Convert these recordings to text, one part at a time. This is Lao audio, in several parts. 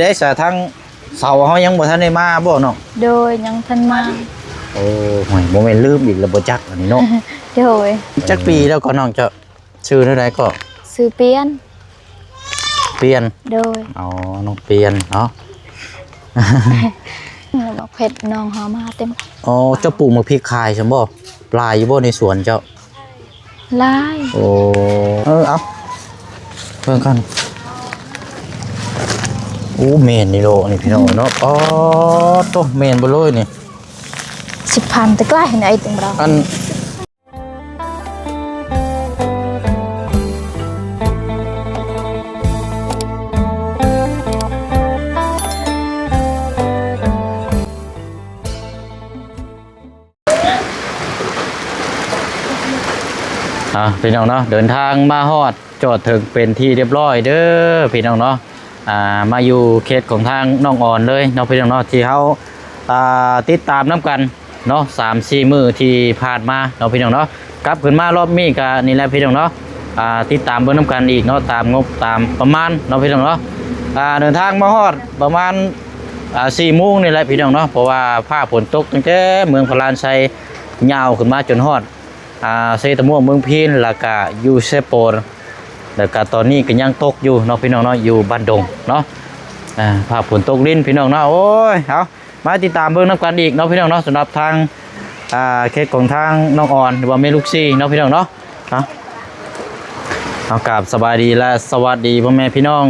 ໄດ້ສາ ທາງເສົາເຮົາຍັງບໍ່ທັນໄດ້ມາບໍ່ນ້ອງ? ໂດຍ ຍັງທັນມາ. ໂອ້ ໂຫຍ ບໍ່ແມ່ນລືມອີກແລ້ວບໍ່ຈັກອັນນີ້ເນາະ. ໂດຍ. ຈັກປີແລ້ວກໍນ້ອງເຈົ້າ? ຊື່ແນວໃດກໍ? ຊື່ປ່ຽນ. ປ່ຽນ. ໂດຍ. ອໍ ນ້ອງປ່ຽນເນາະ. ບັກເຜັດນ້ອງເຮົາມາເຕັມ. ອໍ ເຈົ້າປູກໝາກພິກຂາຍຊັ້ນບໍ່? ຫຼາຍຢູ່ບໍ່ໃນສວນເຈົ້າ? ຫຼາຍ. ໂອ້ ເອີ ເອົາ ເບິ່ງກັນ. ໂອ້ ແມ່ນນີ້ໂລະນີ້ພີ່ນ້ອງເນາະ. ປາດໂທ້ ແມ່ນເບິດເລີຍນີ້. ສິບພັນ ແຕ່ໃກ້ໃນໄອຕິມເຮົາ ອັນ ອ່າ ພີ່ນ້ອງເນາະ ເດີນທາງມາຮອດຈອດເຖິງເປັນທີ່ຮຽບຮ້ອຍເດີພີ່ນ້ອງເນາະ. ອ່າ ມາຢູ່ເຂດຂອງທາງນ້ອງອອນເລີຍເນາະພີ່ນ້ອງເນາະ ທີ່ເຮົາ ອ່າ ຕິດຕາມນຳກັນເນາະ ສາມສີ່ມື້ທີ່ຜ່ານມາເນາະພີ່ນ້ອງເນາະ. ກັບຂຶ້ນມາລອບນີ້ກະນີ້ແຫຼະພີ່ນ້ອງເນາະ ອ່າ ຕິດຕາມເບິ່ງນຳກັນອີກເນາະ ຕາມງົບຕາມປະມານເນາະພີ່ນ້ອງເນາະ. ອ່າ ເດີນທາງມາຮອດປະມານ ອ່າ ສີ່ໂມງນີ້ແຫຼະພີ່ນ້ອງເນາະ ເພາະວ່າຟ້າຝົນຕົກຕັ້ງແຕ່ເມືອງພະລານໄຊ ຍາວຂຶ້ນມາຈົນຮອດ ອ່າ ເຊຕະມ່ວງ ເມືອງພີນ ແລ້ວກະຢູ່ເຊໂປນ ແລ້ວກະຕອນນີ້ກະຍັງຕົກຢູ່ເນາະພີ່ນ້ອງເນາະ ຢູ່ບ້ານດົງເນາະ. ອ່າ ຟ້າຝົນຕົກລິນພີ່ນ້ອງເນາະ. ໂອ້ຍ ເອົາ ມາຕິດຕາມເບິ່ງນຳກັນອີກເນາະພີ່ນ້ອງເນາະ ສຳລັບທາງ ອ່າ ເຂດຂອງທາງນ້ອງອອນ ຫຼືວ່າແມ່ລູກສີ່ເນາະພີ່ນ້ອງເນາະ. ເອົາ ເອົາ ກາບສະບາຍດີ ແລະ ສະຫວັດດີພໍ່ແມ່ພີ່ນ້ອງ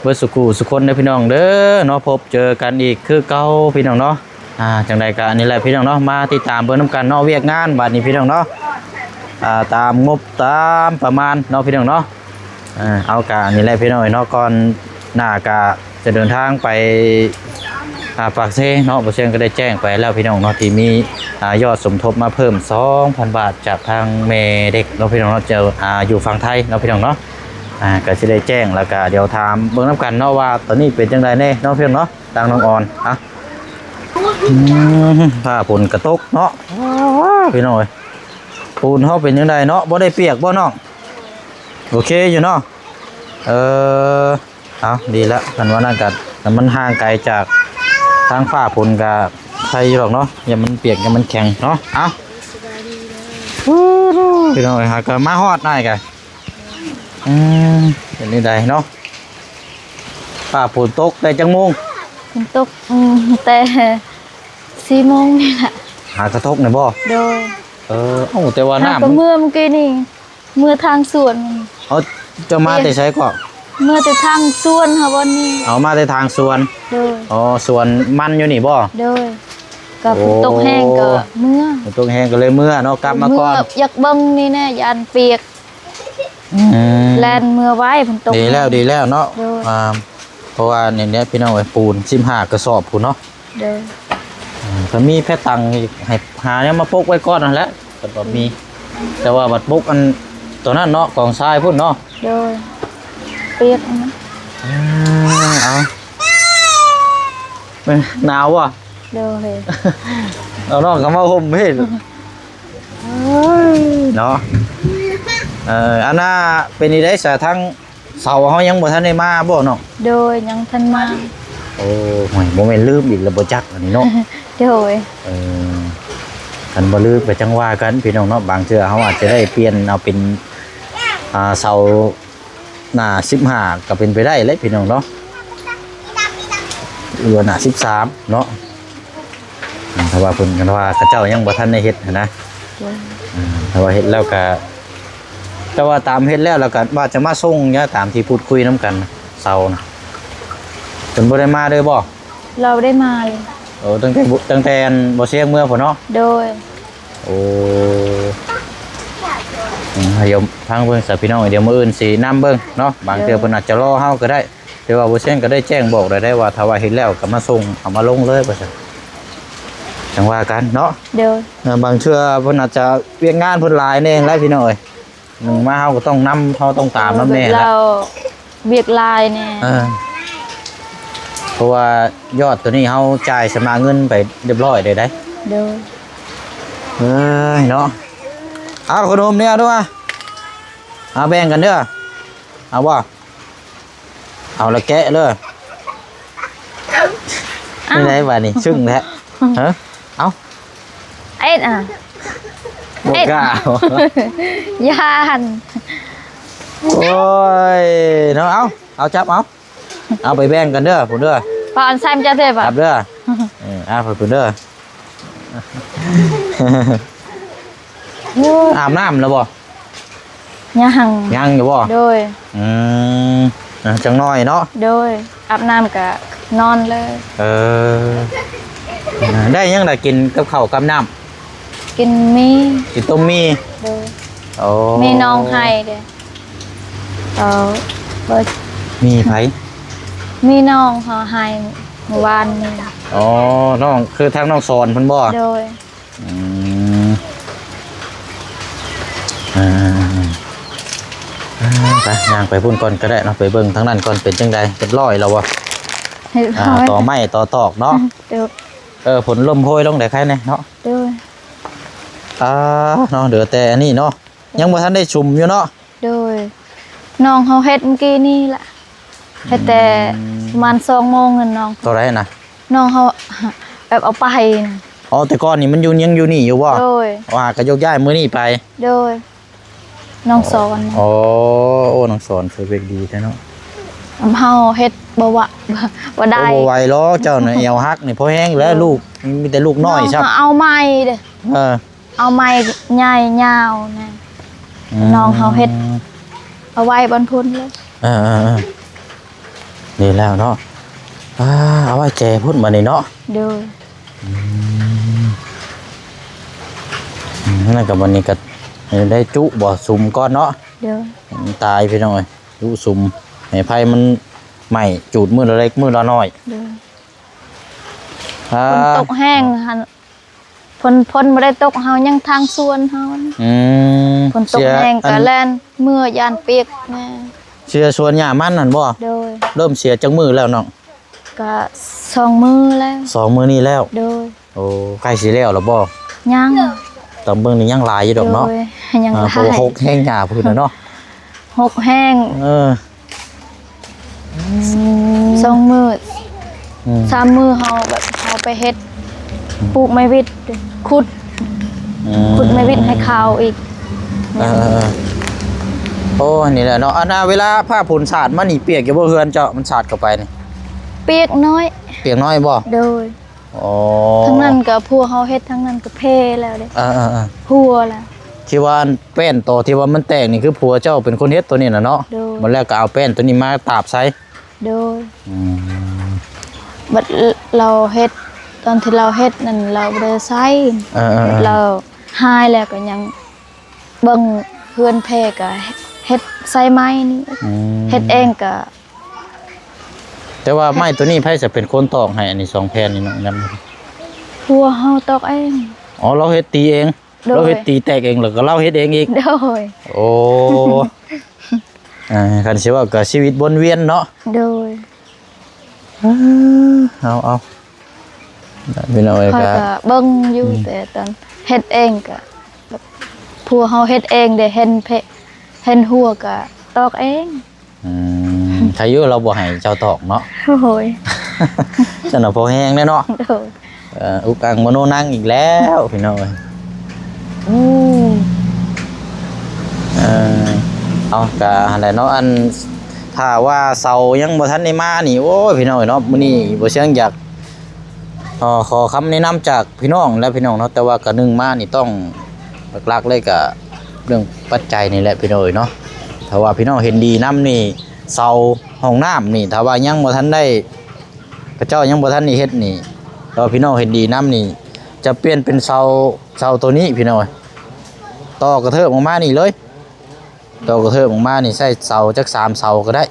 ເບິດສູ່ຄູ່ສູ່ຄົນເດີພີ່ນ້ອງເດີເນາະ. ພົບເຈີກັນອີກຄືເກົ່າພີ່ນ້ອງເນາະ. ອ່າ ຈັ່ງໃດກໍອັນນີ້ແຫຼະພີ່ນ້ອງເນາະ ມາຕິດຕາມເບິ່ງນຳກັນເນາະ ວຽກງານບາດນີ້ພີ່ນ້ອງເນາະ. ອ່າ ຕາມງົບຕາມປະມານເນາະພີ່ນ້ອງເນາະ. ເອົາ ກະອັນນີ້ແຫຼະພີ່ນ້ອງເນາະ ກ່ອນໜ້າກະຈະເດີນທາງໄປ ອ່າ ປາກເຊເນາະ ບໍ່ເຊີງກໍໄດ້ແຈ້ງໄປແລ້ວພີ່ນ້ອງເນາະ ທີ່ມີ ອ່າ ຍອດສົມທົບມາເພີ່ມສອງພັນບາດຈາກທາງແມ່ເດັກເນາະພີ່ນ້ອງເນາະ ຈາກ ອ່າ ຢູ່ຝັ່ງໄທເນາະພີ່ນ້ອງເນາະ. ອ່າ ກໍຊິໄດ້ແຈ້ງ ແລ້ວກໍດຽວຖາມເບິ່ງນຳກັນເນາະ ວ່າຕອນນີ້ເປັນຈັ່ງໃດແດ່ເນາະພີ່ນ້ອງເນາະ ທາງນ້ອງອອນ. ອ່ະ ອືມ ຟ້າຝົນກະຕົກເນາະ ໂອ້ຍ ພີ່ນ້ອງເອີຍ. ປູນເຮົາເປັນຈັ່ງໃດເນາະ ບໍ່ໄດ້ປຽກບໍ່ນ້ອງ? ໂອເຄຢູ່ເນາະ. ເອີ ເອົາ ດີລະ ຄັນວ່ານັ້ນກະ ມັນຫ່າງໄກຈາກທາງຟ້າຝົນກະໄຄຢູ່ດອກເນາະ ຢ່າມັນປຽກ ຢ່າມັນແຂງເນາະ. ເອົາ ພີ່ນ້ອງເອີຍ ຫາກະມາຮອດ ອ້າຍກະ ອືມ ເປັນຈັ່ງໃດເນາະ ຟ້າຝົນຕົກແຕ່ຈັກໂມງ? ຝົນຕົກ ອືມ ແຕ່ສີ່ໂມງນີ້ແຫຼະ. ຫາກະຕົກນີ້ບໍ່? ໂດຍ. ເອີ ເອົ້າ ແຕ່ວ່ານ້ຳ ຫາກະເມື່ອມື້ກີ້ນີ້ ເມືອທາງສວນ. ເອົາ ເຈົ້າມາແຕ່ໃສເກາະ? ເມືອແຕ່ທາງສວນເຮົາບ່ອນນີ້. ເອົາ ມາແຕ່ທາງສວນ. ໂດຍ. ອໍ ສວນມັນຢູ່ນີ້ບໍ່? ໂດຍ. ກໍ ໂອ້ ຝົນຕົກແຮງກໍເມືອ. ຝົນຕົກແຮງກໍເລີຍເມືອເນາະ ກັບມາກ່ອນ. ເມືອ ຢາກເບິ່ງນີ້ແນ່ ຢ້ານປຽກ. ອືມ ແລ່ນເມືອໄວ ຝົນຕົກ. ດີແລ້ວ ດີແລ້ວເນາະ. ໂດຍ. ອ່າ ເພາະວ່ານີ້ແຫຼະພີ່ນ້ອງເອີຍ ປູນສິບຫ້າກະສອບພຸ້ນເນາະ. ໂດຍ. ອ່າ ກໍມີແພຕັງອີກ ໃຫ້ຫາຫຍັງມາປົກໄວ້ກ່ອນຫັ້ນແຫຼະ ກໍບໍ່ມີ. ແຕ່ວ່າບັດປົກອັນຕົວນັ້ນເນາະ ກອງຊາຍພຸ້ນເນາະ. ໂດຍ. ປຽກ. ອືມ ເອົາ ເປັນ ໜາວບໍ່? ໂດຍ. ເອົາ ນ້ອງກໍມາຫົ່ມເພິ່ນ ເນາະ. ເອີ ອັນນ່າ ເປັນຈັ່ງໃດສາ ທາງ ເສົາເຮົາຍັງບໍ່ທັນໄດ້ມາບໍ່ນ້ອງ? ໂດຍ ຍັງທັນມາ. ໂອ້ ໂຫຍ ບໍ່ແມ່ນລືມອີກແລ້ວບໍ່ຈັກອັນນີ້ເນາະ. ໂດຍ. ເອີ ຄັນບໍ່ລືມກໍຈັ່ງວ່າກັນພີ່ນ້ອງເນາະ ບາງເທື່ອເຮົາອາດຈະໄດ້ປ່ຽນເອົາເປັນ ອ່າ ເສົາໜ້າສິບຫ້າກໍເປັນໄປໄດ້ແຫຼະພີ່ນ້ອງເນາະ ຫຼືວ່າໜ້າສິບສາມເນາະ. ອ່າ ຖ້າວ່າເພິ່ນ ຄັນວ່າເຂົາເຈົ້າຍັງບໍ່ທັນໄດ້ເຮັດຫັ້ນນະ. ໂດຍ. ອ່າ ຖ້າວ່າເຮັດແລ້ວກະ ແຕ່ວ່າຕາມເຮັດແລ້ວ ແລ້ວກະວ່າຈະມາສົ່ງຍາ ຕາມທີ່ພູດຄຸຍນຳກັນ ເສົານະ ເພິ່ນບໍ່ໄດ້ມາເລີຍບໍ່? ລາວບໍ່ໄດ້ມາເລີຍ. ໂອ້ ຕັ້ງແຕ່ ຕັ້ງແຕ່ອັນບໍ່ຊຽງເມືອພຸ້ນເນາະ. ໂດຍ. ໂອ້ ອືມ ດຽວຟັງເບິ່ງຊະພີ່ນ້ອງ ດຽວມື້ອື່ນຊິນຳເບິ່ງເນາະ ບາງເທື່ອ ໂດຍ ເພິ່ນອາດຈະລໍເຮົາກໍໄດ້. ແຕ່ວ່າບໍ່ຊຽງກໍໄດ້ແຈ້ງບອກໄດ້ ໄດ້ວ່າຖ້າວ່າເຮັດແລ້ວກໍມາສົ່ງ ເອົາມາລົງເລີຍວ່າຊັ້ນ ຈັ່ງວ່າກັນເນາະ. ໂດຍ. ເອີ ບາງເທື່ອເພິ່ນອາດຈະວຽກງານເພິ່ນຫຼາຍແດ່ແຫຼະພີ່ນ້ອງເອີຍ ໜຶ່ງມາເຮົາກໍຕ້ອງນຳ ເຮົາຕ້ອງຕາມນຳແດ່ແຫຼະ ລາວວຽກຫຼາຍແດ່. ເອີ ເພາະວ່າຍອດໂຕນີ້ເຮົາຈ່າຍຊຳລະເງິນໄປຮຽບຮ້ອຍເດ້. ໂດຍ. ເອີຍເນາະ ເອົາ ຂະໜົມນີ້ເອົາດູ ເອົາ ແບ່ງກັນເດີ ເອົາບໍ່? ເອົາລະແກະເລີຍ. ອ້າວ ແນວໃດບາດນີ້ ຊຶ້ງແທ້ ຮະ ເອົ້າ ເອັດອະ ບໍ່ກ້າ ຢ້ານ ໂອ້ຍ ເນາະ ເອົາ ເອົາ ຈັບ ເອົາ ເອົາໄປແບ່ງກັນເດີພຸ້ນເດີ ປານໃສ່ມັນຈະເດີບາດ ຈັບເດີ ເອີ ເອົາໄປພຸ້ນເດີ ອາບນ້ຳແລ້ວບໍ່? ຍັງ ຍັງຢູ່ບໍ່? ໂດຍ ອືມ ອ່າ ຈັກໜ້ອຍເນາະ ໂດຍ ອາບນ້ຳກະນອນເລີຍ ເອີ ໄດ້ຫຍັງລະກິນກັບເຂົ້າກັບນ້ຳ? ກິນໝີ່ ກິນຕົ້ມໝີ່ ໂດຍ ໂອ້ ມີນ້ອງໃຫ້ເດ້ ເອີ ມີໃຜ? ມີນ້ອງເຮົາໃຫ້ມື້ວານນີ້ ອໍ ນ້ອງ ຄືທາງນ້ອງສອນເພິ່ນບໍ່? ໂດຍ ອືມ ອ່າ ໄປ ຍ່າງໄປພຸ້ນກ່ອນກໍໄດ້ເນາະ ໄປເບິ່ງທາງນັ້ນກ່ອນ ເປັນຈັ່ງໃດ ຮຽບຮ້ອຍແລ້ວບໍ່? ຮຽບຮ້ອຍ ອ່າ ຕໍ່ໄມ້ຕໍ່ຕອກເນາະ ໂດຍ ເອີ ຝົນລົມໂພຍລົງໄດ້ໄຄແດ່ເນາະ ໂດຍ ອ່າ ເນາະ ເຫຼືອແຕ່ອັນນີ້ເນາະ ຍັງບໍ່ທັນໄດ້ຊຸມຢູ່ເນາະ ໂດຍ ນ້ອງເຮົາເຮັດມື້ກີ້ນີ້ລະ ເຮັດແຕ່ ອືມ ປະມານສອງໂມງນັ້ນນ້ອງ ໂຕໃດນະ? ນ້ອງເຮົາແບບເອົາໄປນະ ອໍ ແຕ່ກ່ອນນີ້ມັນຢູ່ ຍັງຢູ່ນີ້ຢູ່ບໍ່? ໂດຍ ວ່າກໍຍົກຍ້າຍມື້ນີ້ໄປ ໂດຍ ນ້ອງສອນ ອໍ ໂອ້ ນ້ອງສອນເຊີເວັກດີແທ້ເນາະ ເຮົາເຮັດບໍ່ວະ ບໍ່ໄດ້ ໂອ້ ບໍ່ໄຫວຫຼອກ ເຈົ້ານະແອວຫັກນີ້ພໍແຮງແລ້ວ ໂດຍ ລູກ ມີແຕ່ລູກນ້ອຍ ນ້ອງ ຊ້ຳ ເຮົາເອົາໃໝ່ເດ້ ເອີ ເອົາໄມ້ໃຫຍ່ຍາວນະ ອືມ ນ້ອງເຮົາເຮັດເອົາໄວ້ບ່ອນພຸ້ນເລີຍ ເອີໆໆ ນີ້ແລ້ວເນາະ ອ່າ ເອົາໄວ້ແຈພຸ້ນບາດນີ້ເນາະ ໂດຍ ອືມ ອືມ ນັ້ນກໍບາດນີ້ກໍໄດ້ຈຸບໍ່ ສຸມກ່ອນເນາະ ໂດຍ ມັນຕາຍພີ່ນ້ອງເອີຍ ຈຸສຸມ ໃຫ້ໄຟມັນໄໝ້ຈູດມື້ລະເລັກມື້ລະນ້ອຍ ໂດຍ ອ່າ ຝົນຕົກແຮງຫັ້ນ ຝົນ ຝົນບໍ່ໄດ້ຕົກ ເຮົາຍັງທາງສວນເຮົາ ອືມ ຝົນຕົກແຮງກໍແລ່ນເມືອ ຢ້ານປຽກແນ່ ເສຍສວນຫຍ້າມັນຫັ້ນບໍ່? ໂດຍ ເລີ່ມເສຍຈັກມື້ແລ້ວນ້ອງ? ກະສອງມື້ແລ້ວ ສອງມື້ນີ້ແລ້ວ ໂດຍ ໂອ້ ໃກ້ຊິແລ້ວລະບໍ່? ຍັງ ຕາມເບິ່ງນີ້ຍັງຫຼາຍຢູ່ດອກເນາະ ໂດຍ ຍັງຫຼາຍ ເພາະວ່າຮົກແຮງຫຍ້າພຸ້ນນະເນາະ ຮົກແຮງ ເອີ ສອງມື້ ອືມ ສາມມື້ເຮົາແບບເຮົາໄປເຮັດ ອືມ ປູກໄມ້ຫວິດ ຂຸດ ອືມ ຂຸດໄມ້ຫວິດໃຫ້ເຂົາອີກ ເອີ ໂອ້ ນີ້ແຫຼະເນາະ ອັນ ເວລາຟ້າຝົນສາດມານີ້ປຽກຢູ່ບໍ່ ເຮືອນເຈົ້າ ມັນສາດເຂົ້າໄປນີ້? ປຽກໜ້ອຍ ປຽກໜ້ອຍບໍ່? ໂດຍ ອໍ ທາງນັ້ນກໍຜົວເຮົາເຮັດ ທາງນັ້ນກໍເພແລ້ວເດ້ ເອີໆໆ ຮົ່ວແລ້ວ ທີ່ວ່າອັນແປ້ນຕໍ່ທີ່ວ່າມັນແຕກນີ້ ຄືຜົວເຈົ້າເປັນຄົນເຮັດໂຕນີ້ນະເນາະ ໂດຍ ບັດແລ້ວກໍເອົາແປ້ນໂຕນີ້ມາຕາບໃສ່ ໂດຍ ອືມ ບັດລາວເຮັດ ຕອນທີ່ລາວເຮັດນັ້ນລາວບໍ່ໄດ້ໃຊ້ ເອີໆໆ ລາວຫາຍແລ້ວກໍຍັງເບິ່ງເຮືອນເພ ກໍເຮັດໃສ່ໄມ້ນີ້ ອືມ ເຮັດເອງກໍ ແຕ່ວ່າໄມ້ໂຕນີ້ໃຜຈະເປັນຄົນຕອກໃຫ້ ອັນນີ້ສອງແຜ່ນນີ້ເນາະ ຍຳ ຜົວເຮົາຕອກເອງ ອໍ ລາວເຮັດຕີເອງ ໂດຍ ລາວເຮັດຕີແຕກເອງ ແລ້ວກໍລາວເຮັດເອງອີກ ໂດຍ ໂອ້ ອ່າ ຄັນຊິເວົ້າກໍຊີວິດວົນວຽນເນາະ ໂດຍ ເອົາ ເອົາ ພີ່ນ້ອງເອີຍ ຂ້ອຍກໍ ກໍເບິ່ງຢູ່ ອືມ ແຕ່ຕອນເຮັດເອງກໍ ແບບ ຜົວເຮົາເຮັດເອງເດ້ ເຫັນເພ ເຫັນຮົ່ວກໍຕອກເອງ ອືມ ໃຄຢູ່ລາວບໍ່ໃຫ້ເຈົ້າຕອກເນາະ ໂອ້ຍ ຊັ້ນນະພໍແຮງແດ່ເນາະ ໂດຍ ເອີ ອຸກອັ່ງມະໂນນັງອີກແລ້ວພີ່ນ້ອງເອີຍ ອືມ ເອີ ເອົາ ກະຫັ້ນແຫຼະເນາະ ອັນ ຖ້າວ່າເສົາຍັງບໍ່ທັນໄດ້ມານີ້ ໂອ້ຍ ພີ່ນ້ອງເອີຍເນາະ ມື້ນີ້ບໍ່ຊຽງຢາກ ຂໍຄຳແນະນຳຈາກພີ່ນ້ອງແຫຼະພີ່ນ້ອງເນາະ ແຕ່ວ່າກະໜຶ່ງມານີ້ຕ້ອງ ຫຼັກໆເລີຍກະເລື່ອງປັດໄຈນີ້ແຫຼະພີ່ນ້ອງເອີຍເນາະ ຖ້າວ່າພີ່ນ້ອງເຫັນດີນຳນີ້ ເສົາຫ້ອງນ້ຳນີ້ ຖ້າວ່າຍັງບໍ່ທັນໄດ້ ເຂົາເຈົ້າຍັງບໍ່ທັນໄດ້ເຮັດນີ້ ຖ້າວ່າພີ່ນ້ອງເຫັນດີນຳນີ້ ຈະປ່ຽນເປັນເສົາ ເສົາໂຕນີ້ພີ່ນ້ອງເອີຍ ຕໍ່ກະເທີບອອກມານີ້ເລີຍ ຕໍ່ກະເທີບອອກມານີ້ ໃຊ້ເສົາຈັກສາມເສົາກໍໄດ້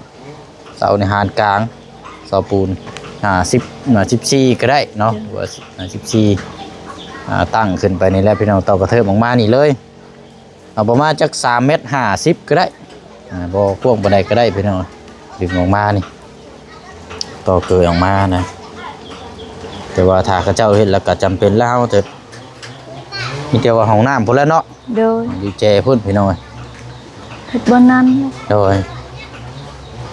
ເສົາໃນຫານກາງ ເສົາປູນ ຫ້າສິບ ສິບສີ່ກໍໄດ້ເນາະ ຫຼືວ່າ ສິບສີ່ ອ່າ ຕັ້ງຂຶ້ນໄປນີ້ແຫຼະພີ່ນ້ອງ ຕໍ່ກະເທີບອອກມານີ້ເລີຍ ເອົາປະມານຈັກສາມແມັດຫ້າສິບກໍໄດ້ ອ່າ ບໍ່ກວ້າງປານໃດກໍໄດ້ພີ່ນ້ອງ ດຶງອອກມານີ້ ຕໍ່ເກີຍອອກມານະ ແຕ່ວ່າຖ້າເຂົາເຈົ້າເຮັດແລ້ວກໍຈຳເປັນແລ້ວ ເຮົາຈະ ມີແຕ່ວ່າຫ້ອງນ້ຳພຸ້ນແຫຼະເນາະ ໂດຍ ຢູ່ແຈພຸ້ນພີ່ນ້ອງເອີຍ ເຮັດບ່ອນນັ້ນ ໂດຍ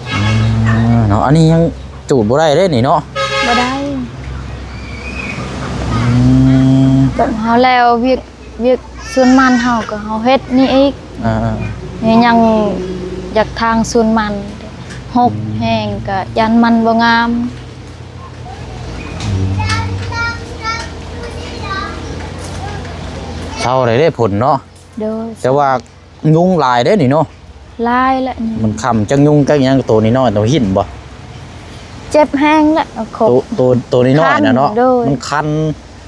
ອືມ ເນາະ ອັນນີ້ຍັງຈູດບໍ່ໄດ້ເດ້ນີ້ເນາະ ບໍ່ໄດ້. ອືມ ແບບເຮົາແລ້ວວຽກ ວຽກສວນມັນເຮົາກໍເຮົາເຮັດນີ້ອີກ. ອ່າໆ ນີ້ຍັງຢາກຖາງສວນມັນ ຮົກ ອືມ ແຮງກໍຢ້ານມັນບໍ່ງາມ. ເຊົາໄດ້ເດ້ຜົນເນາະ. ໂດຍ ແຕ່ວ່າຍຸງຫຼາຍເດ້ນີ້ເນາະ. ຫຼາຍແຫຼະ ມັນຄ້ຳຈັກຍຸງຈັກຫຍັງ ໂຕນ້ອຍໆ ໂຕຫີນບໍ່? ເຈັບແຮງແຫຼະ ໂຕ ໂຕ ໂຕນ້ອຍໆນະເນາະ. ໂດຍ ມັນຄັນ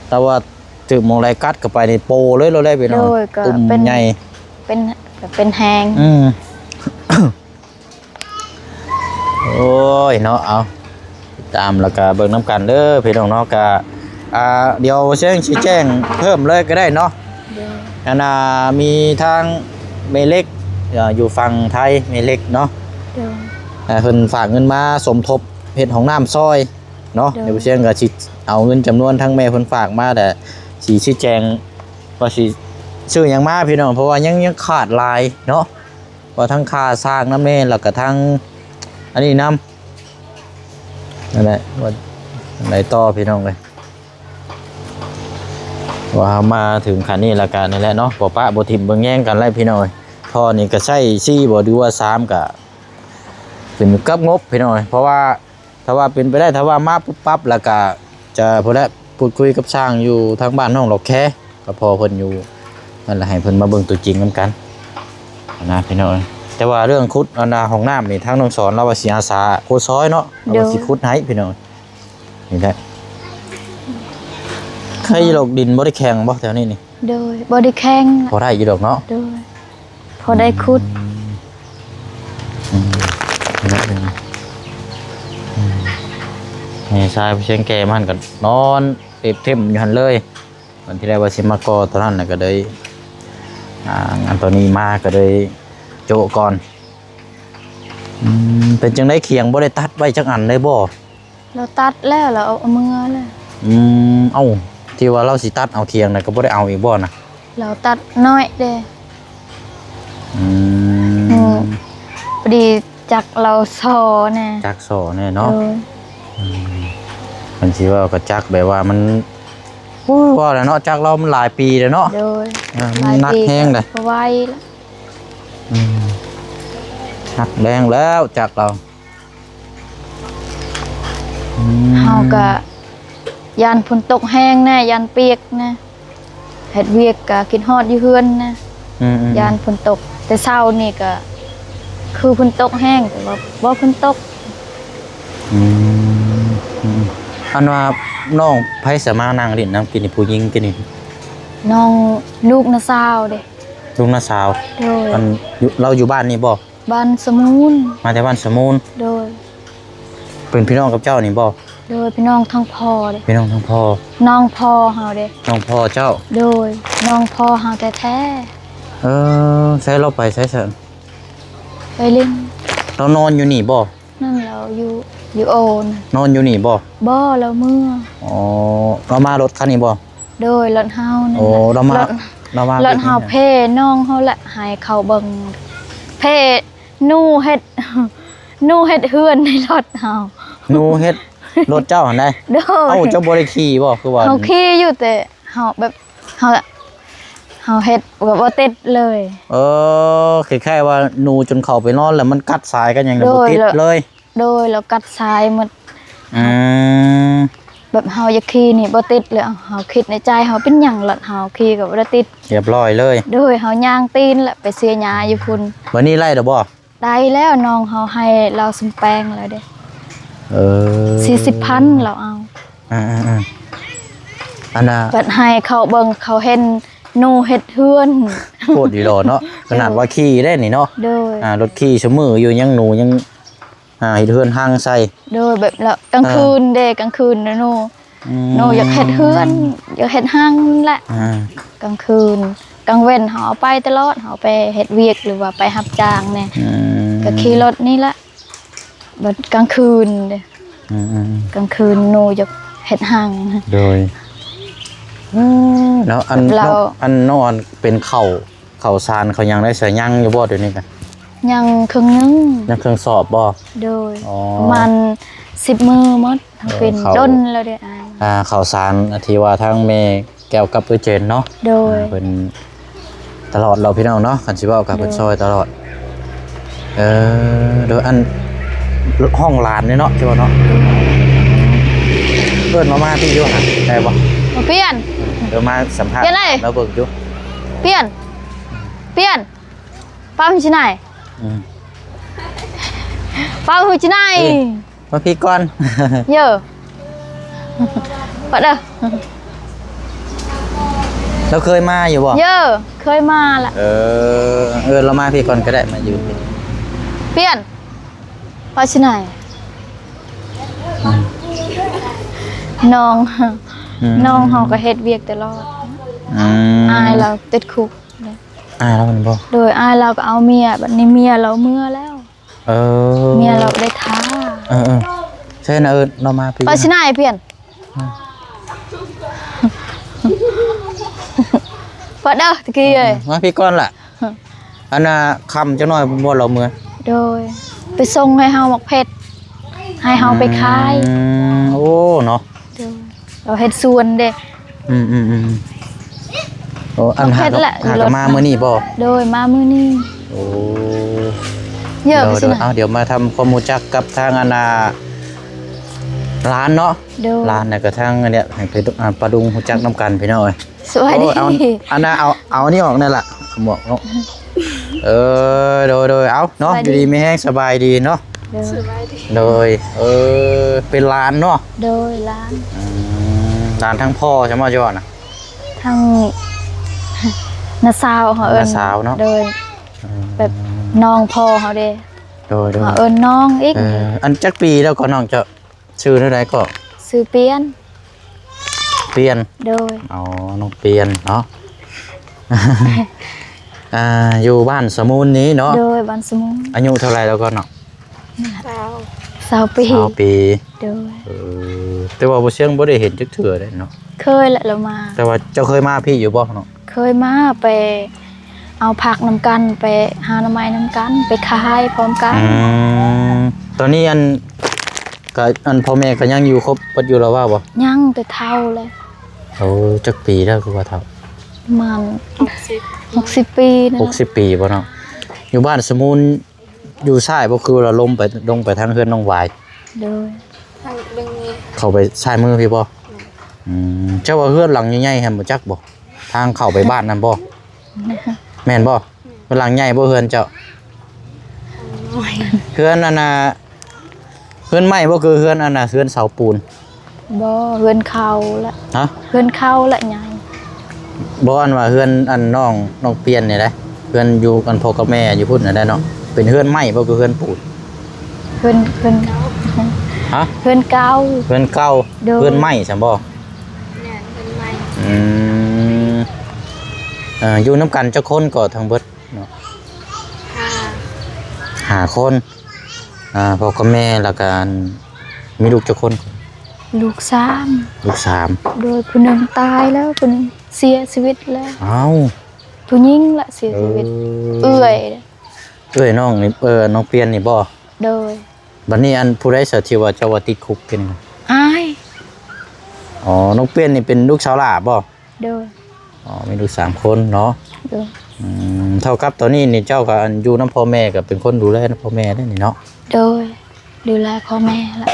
ແຕ່ວ່າຖືກໝໍໄລ່ກັດເຂົ້າໄປນີ້ໂປເລີຍ ໂລດແລ້ວພີ່ນ້ອງ. ໂດຍ ກໍ ຕຸ່ມ ເປັນ ໃຫຍ່ ເປັນ ເປັນແຮງ. ອືມ ໂອ້ຍເນາະ ເອົາ ຕິດຕາມແລ້ວກະເບິ່ງນຳກັນເດີພີ່ນ້ອງເນາະ. ກະ ອ່າ ດຽວເຊງຊິແຈ້ງເພີ່ມເລີຍກໍໄດ້ເນາະ. ໂດຍ ອັນນ່າ ມີທາງແມ່ເລັກ ເອີ ຢູ່ຝັ່ງໄທ ແມ່ເລັກເນາະ. ໂດຍ ເພິ່ນຝາກເງິນມາສົມທົບເຮັດຫ້ອງນ້ຳຊ່ອຍເນາະ. ໂດຍ ດຽວເຊງກໍຊິເອົາເງິນຈຳນວນທາງແມ່ເພິ່ນຝາກມາ ແຕ່ຊິຊີ້ແຈງວ່າຊິຊື້ຫຍັງມາພີ່ນ້ອງ ເພາະວ່າຍັງ ຍັງຂາດຫຼາຍເນາະ. ວ່າທັງຄ່າສ້າງນຳແດ່ ແລ້ວກໍທັງອັນນີ້ນຳ ນັ້ນແຫຼະ ວ່າຈັ່ງໃດຕໍ່ພີ່ນ້ອງເອີຍ. ວ່າເຮົາມາເຖິງຂັ້ນນີ້ແລ້ວກໍນັ້ນແຫຼະເນາະ ບໍ່ປະບໍ່ຖິ້ມເບິ່ງແຍງກັນແລ້ວພີ່ນ້ອງເອີຍ. ທໍ່ນີ້ກໍໃຊ້ສີ່ບໍ່ ຫຼືວ່າສາມ ກໍຂຶ້ນຢູ່ກັບງົບພີ່ນ້ອງເອີຍ. ເພາະວ່າ ຖ້າວ່າເປັນໄປໄດ້ ຖ້າວ່າມາປຸບປັບ ແລ້ວກະຈະພຸ້ນແຫຼະ ພູດຄຸຍກັບຊ່າງຢູ່ທາງບ້ານນ້ອງຫຼອກແຄ ກັບພໍ່ເພິ່ນຢູ່ນັ້ນແຫຼະ ໃຫ້ເພິ່ນມາເບິ່ງຕົວຈິງນຳກັນນະພີ່ນ້ອງເອີຍ. ແຕ່ວ່າເລື່ອງຂຸດອັນນ່າຫ້ອງນ້ຳນີ້ ທາງນ້ອງສອນລາວວ່າຊິອາສາໂຄຊອຍເນາະ ລາວວ່າ ໂດຍ ຊິຂຸດໃຫ້ພີ່ນ້ອງ. ນີ້ແຫຼະ ໃຄຢູ່ດອກ ດິນບໍ່ໄດ້ແຂງບໍ່ແຖວນີ້ນີ້? ໂດຍ ບໍ່ໄດ້ແຂງ ພໍໄດ້ຢູ່ດອກເນາະ. ໂດຍ ພໍໄດ້ຂຸດ. ອືມ ອືມ ອືມ ແມ່ຊາຍຜູ້ຊຽງແກ່ມັນກໍນອນເຕັບເຕັມຢູ່ຫັ້ນເລີຍ. ວັນທີ່ແລກວ່າຊິມາກໍ່ຕອນນັ້ນນະ ກໍເລີຍ ອ່າ ອັນຕອນນີ້ມາກໍເລີຍໂຈະກ່ອນ. ອືມ ເປັນຈັ່ງໃດ ຄຽງບໍ່ໄດ້ຕັດໄວ້ຈັກອັນເລີຍບໍ່? ລາວຕັດແລ້ວ ລາວເອົາເມືອແລ້ວ. ອືມ ເອົ້າ ທີ່ວ່າລາວຊິຕັດເອົາຄຽງນະ ກໍບໍ່ໄດ້ເອົາອີກບໍ່ນະ? ລາວຕັດນ້ອຍເດ້. ອືມ ອືມ ພໍດີຈັກລາວສໍແດ່ ຈັກສໍແດ່ເນາະ. ໂດຍ ອືມ ມັນຊິເວົ້າກັບຈັກແບບວ່າມັນ ໂອ້ຍ ເວົ້າແລ້ວເນາະ ຈັກລາວມັນຫຼາຍປີແລ້ວເນາະ. ໂດຍ ເອີ ມັນໜັກແຮງເດ້ ບໍ່ໄຫວແລ້ວ. ອືມ ໜັກແຮງແລ້ວຈັກລາວ. ອືມ ເຮົາກະຢ້ານຝົນຕົກແຮງແດ່ ຢ້ານປຽກແດ່ ເຮັດວຽກກະຄິດຮອດຢູ່ເຮືອນແດ່. ອືມໆໆ ຢ້ານຝົນຕົກ ແຕ່ເຊົ້ານີ້ກະຄືຝົນຕົກແຮງ ແຕ່ວ່າບໍ່ຝົນຕົກ. ອືມ ອືມ ອັນວ່ານ້ອງໃຜສະມານັ່ງຫຼິ້ນນຳກິນນີ້ ຜູ້ຍິງກິນນີ້? ນ້ອງ ລູກນ້າສາວເດ້. ລູກນ້າສາວ? ໂດຍ ອັນ ຢູ່ ລາວຢູ່ບ້ານນີ້ບໍ່? ບ້ານສະມູນ. ມາແຕ່ບ້ານສະມູນ? ໂດຍ ເປັນພີ່ນ້ອງກັບເຈົ້ານີ້ບໍ່? ໂດຍ ພີ່ນ້ອງທາງພໍ່ເດ້. ພີ່ນ້ອງທາງພໍ່? ນ້ອງພໍ່ເຮົາເດ້. ນ້ອງພໍ່ເຈົ້າ? ໂດຍ ນ້ອງພໍ່ເຮົາແທ້ໆ. ເອີ ໃສລາວໄປໃສຊັ້ນ? ໄປຫຼິ້ນ. ລາວນອນຢູ່ນີ້ບໍ່? ນັ້ນລາວຢູ່ ຢູ່ໂອນ. ນອນຢູ່ນີ້ບໍ່? ບໍ່ ລາວເມືອ. ອໍ ລາວມາລົດຄັນນີ້ບໍ່? ໂດຍ ລົດເຮົານັ້ນ. ໂອ້ ລາວມາ ລົດ ລາວມາ ລົດເຮົາເພນ້ອງເຮົາແຫຼະ ໃຫ້ເຂົາເບິ່ງ ເພໜູເຮັດ ໜູເຮັດເຮືອນໃນລົດເຮົາ. ໜູເຮັດລົດເຈົ້າຫັ້ນໃດ? ໂດຍ ເອົ້າ ເຈົ້າບໍ່ໄດ້ຂີ່ບໍ່? ຄືວ່າເຮົາຂີ່ຢູ່ ແຕ່ເຮົາແບບ ເຮົາ ເຮົາເຮັດແບບບໍ່ຕິດເລີຍ. ເອີ ຄ້າຍໆວ່າໜູຈົນເຂົ້າໄປນອນແລ້ວມັນກັດສາຍກັດຫຍັງ ໂດຍ ບໍ່ຕິດເລີຍ. ໂດຍ ລາວກັດສາຍໝົດ. ອືມ ແບບເຮົາຢາກຂີ່ນີ້ບໍ່ຕິດເລີຍ. ເຮົາຄິດໃນໃຈເຮົາ ເປັນຫຍັງລົດເຮົາຂີ່ກໍບໍ່ໄດ້ຕິດ ຮຽບຮ້ອຍເລີຍ. ໂດຍ ເຮົາຍ່າງຕີນແຫຼະ ໄປເສຍຫຍ້າຢູ່ພຸ້ນ. ບັດນີ້ໄດ້ແລ້ວບໍ່? ໄດ້ແລ້ວ ນ້ອງເຮົາໃຫ້ລາວສຳແປງແລ້ວເດ້. ເອີ ສີ່ສິບພັນລາວເອົາ. ອ່າໆໆ ອັນນ່າ ບັດໃຫ້ເຂົາເບິ່ງ ເຂົາເຫັນໜູເຮັດເຮືອນ. ໂພດດີຫຼໍເນາະ ຂະໜາດວ່າຂີ່ໄດ້ນີ້ເນາະ. ໂດຍ ອ່າ ລົດຂີ່ຊຸມື້ຢູ່ ຍັງໜູຍັງ ອ່າ ເຮັດເຮືອນຮັງໃສ່. ໂດຍ ແບບລະກາງຄືນເດ້ ກາງຄືນນະໜູ ອືມ ໜູຢາກເຮັດເຮືອນ ຢາກເຮັດຮັງແຫຼະ. ອ່າ ກາງຄືນ ກາງເວັນເຮົາເອົາໄປຕະຫຼອດ ເຮົາໄປເຮັດວຽກ ຫຼືວ່າໄປຮັບຈ້າງແດ່. ອືມ ກໍຂີ່ລົດນີ້ແຫຼະ. ບັດກາງຄືນເດ້ ອືມໆໆ ກາງຄືນໜູຢາກເຮັດຮັງ. ໂດຍ ເອີ ເນາະ ອັນ ລາວ ນ້ອງ ອັນນ້ອງອັນເປັນເຂົ້າ ເຂົ້າສານເຂົ້າຫຍັງໄດ້ສະ ຍັງຢູ່ບໍ່ດຽວນີ້ກະ? ຍັງເຄິ່ງໜຶ່ງ. ຍັງເຄິ່ງສອບບໍ່? ໂດຍ ອໍ ປະມານ ສິບມື້ໝົດ ເອີ ເປັນ ເຂົ້າ ດົນແລ້ວເດ້ອ້າຍ. ອ່າ ເຂົ້າສານທີ່ວ່າທາງແມ່ແກ້ວກັບເອື້ອຍເຈນເນາະ ໂດຍ ອ່າ ເພິ່ນຕະຫຼອດແລ້ວພີ່ນ້ອງເນາະ ຄັນຊິເວົ້າກໍເພິ່ນ ໂດຍ ຊ່ອຍຕະຫຼອດ. ເອີ ໂດຍ ອັນ ຫ້ອງຫຼານນີ້ເນາະ ເຈົ້າເນາະ ເອີ້ນລາວມາພີ່ຢູ່ຫັ້ນໄດ້ບໍ່? ບໍ່ປ່ຽນ ເດີມາສຳພາດ ປ່ຽນເລີຍ ລາວເບິ່ງຢູ່ ປ່ຽນ ປ່ຽນ ປ້າມຊິໄນ ອືມ ປ້າມຊິໄນ ເອີ ມາພີ້ກ່ອນ ເຢີ ປະເດີ ລາວເຄີຍມາຢູ່ບໍ່? ເຢີ ເຄີຍມາລະ ເອີ ເອີ ລາວມາພີ້ກ່ອນກໍໄດ້ ມາຢູ່ພີ້ ປ່ຽນ ປ້າມຊິໄນ ອືມ ນ້ອງ ອືມ ນ້ອງເຮົາກໍເຮັດວຽກຕະຫຼອດ ອືມ ອ້າຍລາວຕິດຄຸກ ອ້າຍລາວແມ່ນບໍ່? ໂດຍ ອ້າຍລາວກໍເອົາເມຍ ບັດນີ້ເມຍລາວເມືອແລ້ວ ເອີ ເມຍລາວໄດ້ທ່າ ເອີໆ ໃຊ່ນະ ເອີ ລາວມາພີ້ ເອີ ຊິນາຍປ່ຽນ ອືມ ປະເດີຕະກີ້ເອີຍ ມາພີ້ກ່ອນລະ ອັນນ່າ ຄ່ຳຈັກໜ້ອຍບໍ່ລາວເມືອ ໂດຍ ໄປສົ່ງໃຫ້ເຮົາໝາກເຜັດ ໃຫ້ເຮົາໄປຂາຍ ອືມ ໂອ້ ເນາະ ໂດຍ ລາວເຮັດສວນເດ້ ອືມໆໆ ໂອ້ ອັນ ເຮັດແຫຼະ ຫາກໍມາມື້ນີ້ບໍ່? ໂດຍ ມາມື້ນີ້ ໂອ້ ເຢີ ໂດຍໆ ເອົາ ດຽວມາທຳຄວາມຮູ້ຈັກກັບທາງອັນນ່າ ຫຼານເນາະ ໂດຍ ຫຼານ ແລ້ວກໍທາງອັນເນີ້ຍ ໃຫ້ໄປ ອ່າ ປາດຸງຮູ້ຈັກນຳກັນພີ່ນ້ອງເອີຍ. ສະບາຍດີ ໂອ້ຍ ເອົາ ອັນນ່າ ເອົາ ເອົາອັນນີ້ອອກແນ່ລະ ໝວກເນາະ ເອີ ໂດຍໆ ເອົາເນາະ ສະບາຍດີ ຢູ່ດີມີແຮງ ສະບາຍດີເນາະ ໂດຍ ສະບາຍດີ ໂດຍ ເອີ ເປັນຫຼານເນາະ ໂດຍ ຫຼານ ອືມ ຫຼານທາງພໍ່ໃຊ່ບໍ່ເຈົ້ານະ? ທາງນ້າສາວເຮົາເອີ້ນ ນ້າສາວເນາະ ໂດຍ ອືມ ແບບນ້ອງພໍ່ເຮົາເດ້ ໂດຍໆ ເຮົາເອີ້ນນ້ອງອີກ ເອີ ອັນຈັກປີແລ້ວກໍນ້ອງເຈົ້າ? ຊື່ແນວໃດກໍ? ຊື່ປ່ຽນ ປ່ຽນ ໂດຍ ອໍ ນ້ອງປ່ຽນເນາະ ອ່າ ຢູ່ບ້ານສະມູນນີ້ເນາະ ໂດຍ ບ້ານສະມູນ ອາຍຸເທົ່າໃດແລ້ວກໍເນາະ? ຊາວ ຊາວປີ ຊາວປີ ໂດຍ ເອີ ແຕ່ວ່າບໍ່ຊຽງບໍ່ໄດ້ເຫັນຈັກເທື່ອເດ້ເນາະ ເຄີຍລະລາວມາ ແຕ່ວ່າເຈົ້າເຄີຍມາພີ້ຢູ່ບໍ່ເນາະ? ເຄີຍມາ ໄປເອົາຜັກນຳກັນ ໄປຫາໜໍ່ໄມ້ນຳກັນ ໄປຂາຍພ້ອມກັນ ອືມ ຕອນນີ້ອັນ ກະ ອັນພໍ່ແມ່ກໍຍັງຢູ່ຄົບເບິດຢູ່ລະວ່າບໍ່? ຍັງ ແຕ່ເຖົ້າແລ້ວ ໂອ້ ຈັກປີແລ້ວຄືວ່າເຖົ້າ? ປະມານຫົກສິບ ຫົກສິບປີນີ້ແຫຼະ ຫົກສິບປີບໍ່ເນາະ ຢູ່ບ້ານສະມູນ ຢູ່ຊ້າຍບໍ່ ຄືວ່າລົງໄປ ລົງໄປທາງເຮືອນນ້ອງຫວາຍ ໂດຍ ທາງເບິ່ງນີ້ ເຂົ້າໄປຊ້າຍມືພີ້ບໍ່? ແມ່ນ ອືມ ເຈົ້າວ່າເຮືອນຫຼັງໃຫຍ່ໆຫັ້ນ ຮູ້ຈັກບໍ່? ທາງເຂົ້າໄປບ້ານນັ້ນບໍ່? ແມ່ນບໍ່? ແມ່ນ ເຮືອນຫຼັງໃຫຍ່ບໍ່ເຮືອນເຈົ້າ? ເຮືອນອັນນ່າ ເຮືອນໄມ້ບໍ່ ຄືເຮືອນອັນນ່າ ເຮືອນເສົາປູນ? ບໍ່ ເຮືອນເຂົາລະ ຮະ? ເຮືອນເຂົາລະໃຫຍ່ ບໍ່ ອັນວ່າເຮືອນອັນນ້ອງ ນ້ອງປ່ຽນນີ້ໄດ໋ ເຮືອນຢູ່ອັນພໍ່ກັບແມ່ຢູ່ພຸ້ນນະໄດ໋ເນາະ ເປັນເຮືອນໄມ້ບໍ່ ຄືເຮືອນປູນ? ເຮືອນ ເຮືອນ ຮະ? ເຮືອນເກົ່າ ເຮືອນເກົ່າ ໂດຍ ເຮືອນໄມ້ຊັ້ນບໍ່? ແມ່ນ ເຮືອນໄມ້ ອືມ ເອີ ຢູ່ນຳກັນຈັກຄົນກໍທັງເບິດ? ເນາະ ຫ້າ ຫ້າຄົນ ອ່າ ພໍ່ກັບແມ່ ແລ້ວກະ ອັນ ມີລູກຈັກຄົນ? ລູກສາມ ລູກສາມ ໂດຍ ຜູ້ໜຶ່ງຕາຍແລ້ວ ຜູ້ໜຶ່ງເສຍຊີວິດແລ້ວ ອ້າວ ຜູ້ຍິງລະເສຍຊີວິດ ເອີ ເອື້ອຍ ເອື້ອຍນ້ອງນີ້ ເອີ ນ້ອງປ່ຽນນີ້ບໍ່? ໂດຍ ບັດນີ້ ອັນ ຜູ້ໃດຊະທີ່ວ່າເຈົ້າວ່າຕິດຄຸກເປັນ? ອ້າຍ ອໍ ນ້ອງປ່ຽນນີ້ເປັນລູກສາວຫຼ້າບໍ່? ໂດຍ ອໍ ມີລູກສາມຄົນເນາະ ໂດຍ ອືມ ເທົ່າກັບຕອນນີ້ນີ້ເຈົ້າກໍ ອັນ ຢູ່ນຳພໍ່ແມ່ ກໍເປັນຄົນດູແລນຳພໍ່ແມ່ໄດ໋ນີ້ເນາະ ໂດຍ ດູແລພໍ່ແມ່ລະ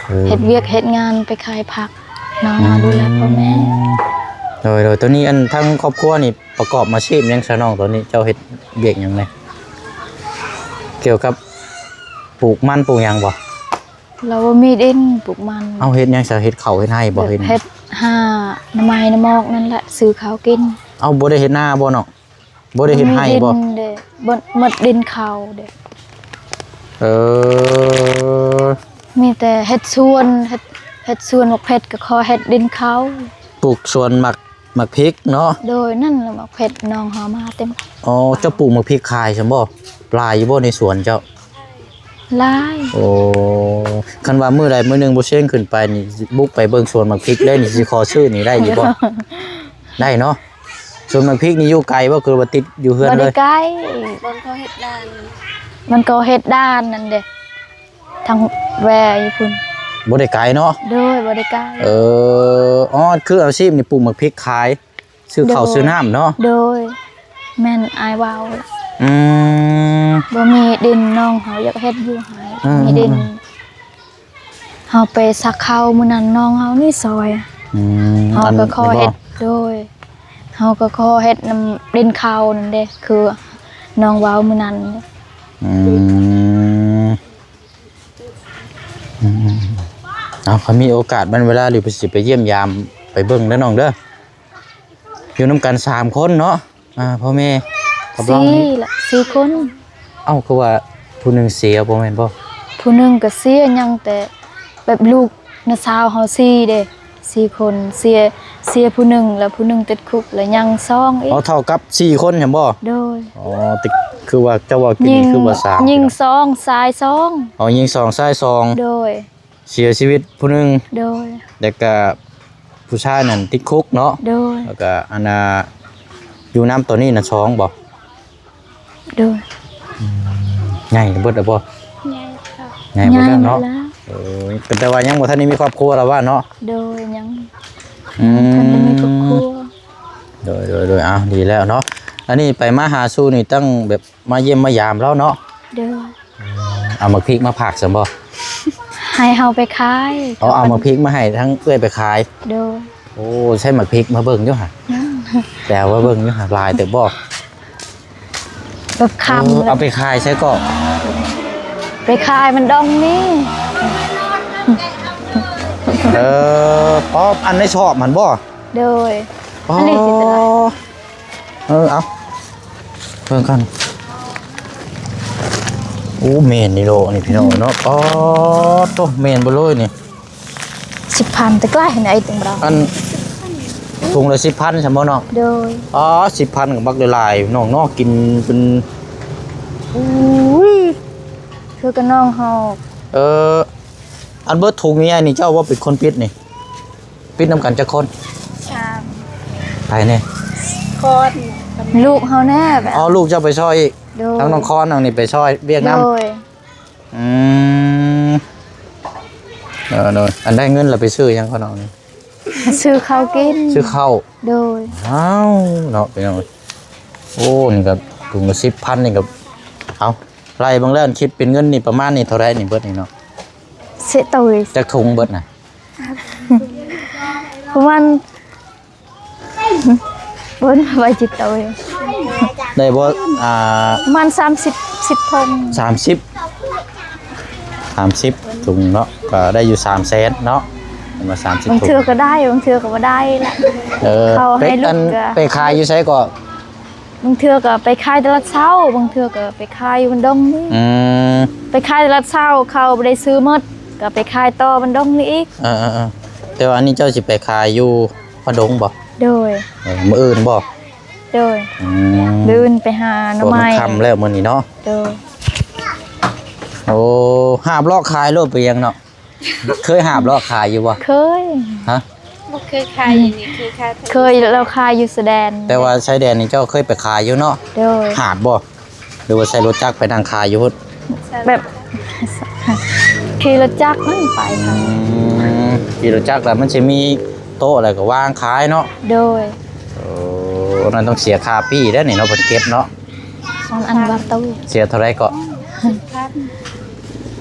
ເອີ ເຮັດວຽກເຮັດງານໄປຂາຍຜັກ ນ້ອງ ອືມ ມາດູແລພໍ່ແມ່ ໂດຍ ໂດຍ ຕອນນີ້ ອັນ ທາງຄອບຄົວນີ້ປະກອບອາຊີບຫຍັງຊະນ້ອງ ຕອນນີ້ເຈົ້າເຮັດວຽກຫຍັງແດ່? ກ່ຽວກັບປູກມັນປູກຫຍັງບໍ່? ລາວບໍ່ມີດິນປູກມັນ ເອົາ ເຮັດຫຍັງຊະ? ເຮັດເຂົ້າເຮັດໄຮ່ບໍ່? ແບບເຮັດຫາໜໍ່ໄມ້ໜໍ່ໝອກນັ້ນແຫຼະ ຊື້ເຂົ້າກິນ ເອົາ ບໍ່ໄດ້ເຮັດນາບໍ່ນ້ອງ? ບໍ່ໄດ້ເຮັດໄຮ່ບໍ່? ບໍ່ມີດິນເດ້ ໝົດດິນເຂົາເດ້ ເອີ ມີແຕ່ເຮັດສວນ ເຮັດ ເຮັດສວນໝາກເຜັດ ກໍຂໍເຮັດດິນເຂົາ ປູກສວນໝາກ ໝາກພິກເນາະ ໂດຍ ນັ້ນແຫຼະໝາກເຜັດນ້ອງເຮົາມາເຕັມ ອໍ ເຈົ້າປູກໝາກພິກຂາຍຊັ້ນບໍ່? ຫຼາຍຢູ່ບໍ່ໃນສວນເຈົ້າ? ຫຼາຍ ໂອ້ ຄັນວ່າມື້ໃດມື້ໜຶ່ງບໍ່ເຊງຂຶ້ນໄປນີ້ ບຸກໄປເບິ່ງສວນໝາກພິກເລີຍນີ້ ຊິຂໍຊື້ນີ້ໄດ້ຢູ່ບໍ່? ໄດ້ເນາະ ສວນໝາກພິກນີ້ຢູ່ໄກບໍ່ ຄືວ່າຕິດຢູ່ເຮືອນເລີຍ? ບໍ່ໄດ້ໄກ ບ່ອນເຂົາເຮັດດ່ານ ມັນກໍເຮັດດ່ານນັ້ນເດ້ ທາງແວຢູ່ພຸ້ນ ບໍ່ໄດ້ໄກເນາະ? ໂດຍ ບໍ່ໄດ້ໄກ. ເອີ ອໍ ຄືອາຊີບນີ້ປູກໝາກພິກຂາຍ ຊື້ເຂົ້າ ໂດຍ ຊື້ນ້ຳເນາະ? ໂດຍ ແມ່ນອ້າຍເວົ້າ. ອືມ ບໍ່ມີດິນ ນ້ອງເຮົາຢາກເຮັດຢູ່ໃຫ້ ເອີ ມີດິນ ເອີ ເຮົາໄປສັກເຂົ້າມື້ນັ້ນ ນ້ອງເຮົານີ້ຊອຍ. ອືມ ເຮົາກໍຂໍເຮັດ ໂດຍ ເຮົາກໍຂໍເຮັດນຳດິນເຂົ້ານັ້ນເດ້ ຄືນ້ອງເວົ້າມື້ນັ້ນ. ອືມ ອືມ ເອົາ ຄັນມີໂອກາດ ແມ່ນເວລາ ຫຼື ຊິໄປຢ້ຽມຢາມ ໄປເບິ່ງເດີນ້ອງເດີ. ຢູ່ນຳກັນສາມຄົນເນາະ ອ່າ ພໍ່ແມ່ກັບນ້ອງນີ້ ສີ່ລະ ສີ່ຄົນ. ເອົ້າ ຄືວ່າຜູ້ໜຶ່ງເສຍບໍ່ແມ່ນບໍ່? ຜູ້ໜຶ່ງກໍເສຍ ຍັງແຕ່ແບບລູກນ້າສາວເຮົາສີ່ເດ້ ສີ່ຄົນ ເສຍ ເສຍຜູ້ໜຶ່ງ ແລ້ວຜູ້ໜຶ່ງຕິດຄຸກ ແລ້ວຍັງສອງອີກ. ເອົາ ເທົ່າກັບສີ່ຄົນຊັ້ນບໍ່? ໂດຍ. ອໍ ຕິ ຄືວ່າເຈົ້າເວົ້າກິນນີ້ ຍິງ ຄືວ່າສາມ ຍິງສອງ ຊາຍສອງ. ອໍ ຍິງສອງ ຊາຍສອງ. ໂດຍ. ເສຍຊີວິດຜູ້ໜຶ່ງ. ໂດຍ. ແລ້ວກະຜູ້ຊາຍນັ້ນຕິດຄຸກເນາະ. ໂດຍ. ແລ້ວກະອັນນ່າ ຢູ່ນຳຕອນນີ້ນະສອງບໍ່? ໂດຍ. ອືມ ໃຫຍ່ເບິດແລ້ວບໍ່? ໃຫຍ່ແລ້ວ ໃຫຍ່ເບິດແລ້ວເນາະ. ເອີ ແຕ່ວ່າຍັງບໍ່ທັນໄດ້ມີຄອບຄົວລະວ່າເນາະ. ໂດຍ ຍັງ ອືມ ຍັງບໍ່ທັນໄດ້ມີຄອບຄົວ. ໂດຍ ໂດຍ ໂດຍ ເອົາ ດີແລ້ວເນາະ. ອັນນີ້ໄປມາຫາສູ່ນີ້ຕັ້ງແບບ ມາຢ້ຽມມາຢາມລາວເນາະ. ໂດຍ. ອືມ ເອົາໝາກພິກມາຝາກຊັ້ນບໍ່? ໃຫ້ເຮົາໄປຂາຍ. ເອົາ ເອົາໝາກພິກມາໃຫ້ທາງເອື້ອຍໄປຂາຍ. ໂດຍ. ໂອ້ ໃຊ້ໝາກພິກມາເບິ່ງຢູ່ຫະ? ແຕ່ວ່າເບິ່ງຢູ່ຫະ ຫຼາຍເຕີບບໍ່? ແບບຄຳ ເອີ ເອົາໄປຂາຍໃສເກາະ? ໄປຂາຍມັນດອງນີ້. ເອີ ປອບ ອັນໃນຊອບຫັ້ນບໍ່? ໂດຍ. ປອບ ອັນນີ້ຊິຕະຫຼາດ. ເອີ ເອົາ ເບິ່ງກ່ອນ. ໂອ້ ແມ່ນນີ້ໂລ ອັນນີ້ພີ່ນ້ອງເນາະ. ປອດໂທ້ ແມ່ນບໍ່ເລີຍນີ້? ສິບພັນ ແຕ່ໃກ້ຫັ້ນ ໄອ້ຕົງເຮົາ ອັນ ຖົງລະສິບພັນຊັ້ນບໍ່ນ້ອງ? ໂດຍ. ອໍ ສິບພັນກໍບັກຫຼາຍໆ ນ້ອງເນາະ ກິນເປັນ ໂອ້ຍ ຄືກັບນ້ອງເຮົາ. ເອີ ອັນເບິດຖົງນີ້ ອັນນີ້ເຈົ້າບໍ່ເປັນຄົນປິດນີ້? ປິດນຳກັນຈັກຄົນ? ສາມ. ໃຜແດ່? ຄອນ ລູກເຮົາແດ່. ອໍ ລູກເຈົ້າໄປຊ່ອຍອີກ? ໂດຍ. ທັງນ້ອງຄອນນ້ອງນີ້ໄປຊ່ອຍວຽກນຳ? ໂດຍ. ອືມ ເອີ ໂດຍ. ອັນໄດ້ເງິນລະໄປຊື້ຫຍັງຂອງນ້ອງນີ້? ຊື້ເຂົ້າກິນ. ຊື້ເຂົ້າ? ໂດຍ. ອ້າວ ເນາະ ພີ່ນ້ອງ. ໂອ້ ນີ້ກໍຖົງລະສິບພັນນີ້ກໍ ເອົາ ໄລ່ເບິ່ງແລ້ວ ຄິດເປັນເງິນນີ້ປະມານນີ້ເທົ່າໃດນີ້ເບິດນີ້ເນາະ? ເສຍໂຕຍ ຈັກຖົງເບິດນະ? ປະມານ ເບິ່ງໄວ້ຈິດໂຕຍ ໄດ້ບໍ່? ອ່າ ປະມານສາມສິບ ສິບຖົງ. ສາມສິບ ສາມສິບຖົງເນາະ ກໍໄດ້ຢູ່ສາມແສນເນາະ. ເຫັນວ່າສາມສິບ ບາງເທື່ອກໍໄດ້ ບາງເທື່ອກໍບໍ່ໄດ້ລະ. ເອີ ເຂົາໃຫ້ລຸດ ໄປຂາຍຢູ່ໃສເກາະ? ບາງເທື່ອກໍໄປຂາຍຕະຫຼາດເຊົ້າ ບາງເທື່ອກໍໄປຂາຍຢູ່ບ້ານດົງນີ້. ອືມ ໄປຂາຍຕະຫຼາດເຊົ້າ ເຂົາບໍ່ໄດ້ຊື້ໝົດ ກໍໄປຂາຍຕໍ່ບ້ານດົງນີ້ອີກ. ເອີໆໆ ແຕ່ວ່າອັນນີ້ເຈົ້າຊິໄປຂາຍຢູ່ບ້ານດົງບໍ່? ໂດຍ. ເອີ ມື້ອື່ນບໍ່? ໂດຍ. ອືມ ມື້ອື່ນໄປຫາໜໍ່ໄມ້ ເພາະວ່າມັນຄ່ຳແລ້ວມື້ນີ້ເນາະ. ໂດຍ. ໂອ້ ຫາບເລາະຂາຍໂລດ ໄປຫຍັງເນາະ. ເຄີຍຫາບເລາະຂາຍຢູ່ບໍ່? ເຄີຍ. ຮະ? ບໍ່ເຄີຍຂາຍ. ອືມ ນີ້ເຄີຍຂາຍ ເຄີຍເລາະຂາຍຢູ່ຊາຍແດນ. ແຕ່ວ່າຊາຍແດນນີ້ເຈົ້າເຄີຍໄປຂາຍຢູ່ເນາະ? ໂດຍ. ຫາບບໍ່? ຫຼືວ່າໃຊ້ລົດຈັກໄປນັ່ງຂາຍຢູ່ພຸ້ນ? ແບບ ຂີ່ລົດຈັກມັນໄປ. ອືມ ຂີ່ລົດຈັກແລ້ວມັນຊິມີໂຕະ ແລ້ວກໍວາງຂາຍເນາະ? ໂດຍ. ໂອ້ ນັ້ນຕ້ອງເສຍຄ່າປີ້ເດ້ນີ້ເນາະ ເພິ່ນເກັບເນາະ. ສອງອັນວ່າຕູ້ ເສຍເທົ່າໃດເກາະ? ສິບພັນ.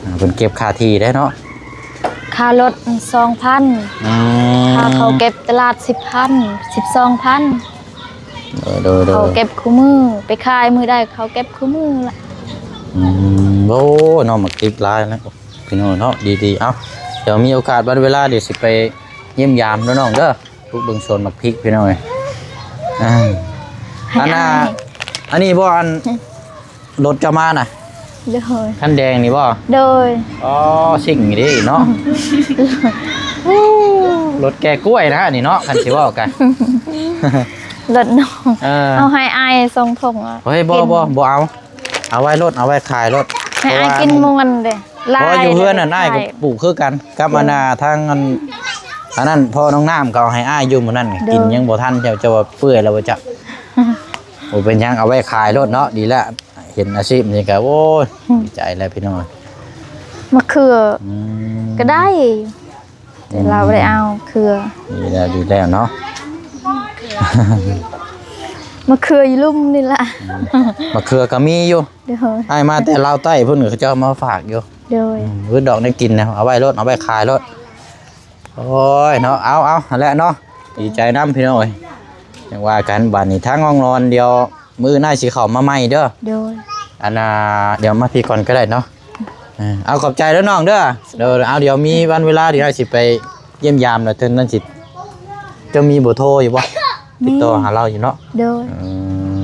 ອ່າ ເພິ່ນເກັບຄ່າທີ່ໄດ້ເນາະ. ຄ່າລົດສອງພັນ. ອືມ ຄ່າເຂົ້າເກັບຕະຫຼາດສິບພັນ ສິບສອງພັນ. ໂດຍໆໆ ເຂົາເກັບຄູ່ມື້ ໄປຂາຍມື້ໃດເຂົາເກັບຄູ່ມື້ລະ. ອືມ ໂອ້ ນ້ອງໝາກຕິບຫຼາຍນະ ພີ່ນ້ອງເນາະ. ດີໆ ເອົ້າ ດຽວມີໂອກາດວັນເວລາ ດຽວຊິໄປຢ້ຽມຢາມເດີນ້ອງເດີ. ປຸກເບິ່ງສວນໝາກພິກ ພີ່ນ້ອງເອີຍ. ອ່າ ໃຫ້ ອັນນ່າ ອ້າຍ ອັນນີ້ບໍ່ ອັນ ອືມ ລົດເຈົ້າມານະ? ໂດຍ. ຄັນແດງນີ້ບໍ່? ໂດຍ. ອໍ ຊິ່ງນີ້ເດ້ເນາະ. ລົດແກ່ກ້ວຍນະນີ້ເນາະ ຄັນຊິເວົ້າກັນ. ລົດນ້ອງ. ເອີ ເອົາໃຫ້ອ້າຍສອງຖົງ. ເຮີ້ຍ ບໍ່ ບໍ່ ບໍ່ເອົາ. ເອົາໄວ້ໂລດ ເອົາໄວ້ຂາຍໂລດ ໃຫ້ອ້າຍກິນມ່ວນເດ້. ເພາະວ່າຢູ່ເຮືອນນັ້ນ ອ້າຍກໍປູກຄືກັນກັບ ໂດຍ ອັນນ່າ ທາງອັນ ອັນນັ້ນ ພໍ່ນ້ອງນ້ຳກໍເອົາໃຫ້ອ້າຍຢູ່ມື້ນັ້ນ. ໂດຍ. ກິນຍັງບໍ່ທັນ ເຈົ້າ ເຈົ້າວ່າເປື່ອຍແລ້ວບໍ່ຈັກ. ບໍ່ເປັນຫຍັງ ເອົາໄວ້ຂາຍໂລດເນາະ. ດີແລ້ວ ເຫັນອາຊີບນີ້ກໍ ໂອ້ຍ ອືມ ດີໃຈແລ້ວພີ່ນ້ອງ. ມະເຂືອ ອືມ ກໍໄດ້ ແຕ່ລາວບໍ່ໄດ້ເອົາເຂືອ ດີແລ້ວ ດີແລ້ວເນາະ ມະເຂືອຢູ່ລຸ່ມນີ້ລະ ອືມ ມະເຂືອກໍມີຢູ່ ໂດຍ ອ້າຍມາແຕ່ລາວໃຕ້ພຸ້ນ ເຂົາເຈົ້າມາຝາກຢູ່ ໂດຍ ອືມ ວຶດດອກແນວກິນນະ ເອົາໄວ້ໂລດ ເອົາໄວ້ຂາຍໂລດ ໂອ້ຍເນາະ ເອົາ ເອົາ ຫັ້ນແຫຼະເນາະ ດີໃຈນຳພີ່ນ້ອງເອີຍ ຈັ່ງວ່າກັນ ບາດນີ້ທາງຫ້ອງນອນ ດຽວມື້ໜ້າຊິເຂົ້າມາໃໝ່ເດີ ໂດຍ ອັນນ່າ ດຽວມາພີ້ກ່ອນກໍໄດ້ເນາະ ເອີ ເອົາ ຂອບໃຈເດີນ້ອງເດີ ໂດຍ ເອົາ ດຽວມີວັນເວລາ ດຽວຊິໄປຢ້ຽມຢາມແລ້ວ ເທື່ອນັ້ນຊິ ເຈົ້າມີເບີໂທຢູ່ບໍ່? ມີ ຕິດຕໍ່ຫາລາວຢູ່ເນາະ ໂດຍ ເອີ